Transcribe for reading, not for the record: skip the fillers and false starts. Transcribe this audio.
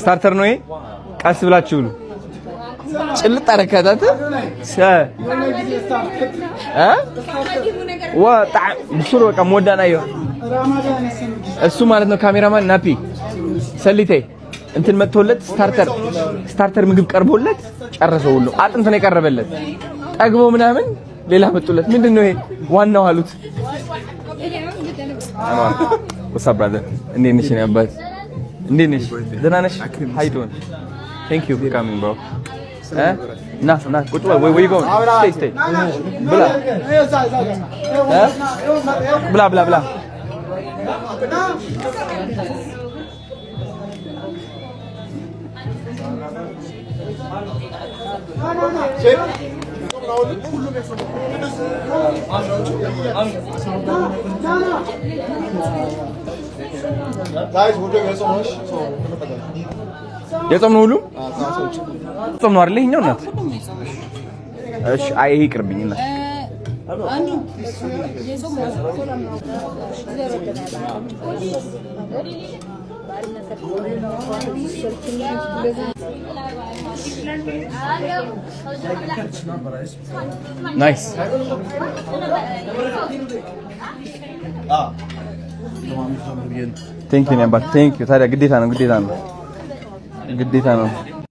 Starter ነው ይሄ። ቀስ ብላችሁ ብሉ። ጭልጥ አረካታት እ ዋ ጣዕ ብሱር በቃ ሞዳናዮ እሱ ማለት ነው። ካሜራማን ናፒ ሰሊቴ እንትን መጥቶለት starter ምግብ ቀርቦለት ጨረሰው። ሁሉ አጥንት ነው የቀረበለት። ጠግቦ ምናምን ሌላ መጡለት። ምንድን ነው ይሄ? ዋናው አሉት። What's up, brother? እንዴት ነሽ? የኔ አባት እንዴት ነሽ? ደህና ነሽ? How you doing? Thank you for coming, bro. እ ና ና ቁጭ በል። Where you going? Stay, stay. ብላ እ ብላ ብላ ብላ። የጾም ነው ሁሉም ጾም ነው አይደል? ይኸኛው እናት እሺ። አይ ይሄ ይቅርብኝ እናት። Nice, thank you አባት, thank you። ታዲያ ግዴታ ነው፣ ግዴታ ነው፣ ግዴታ ነው።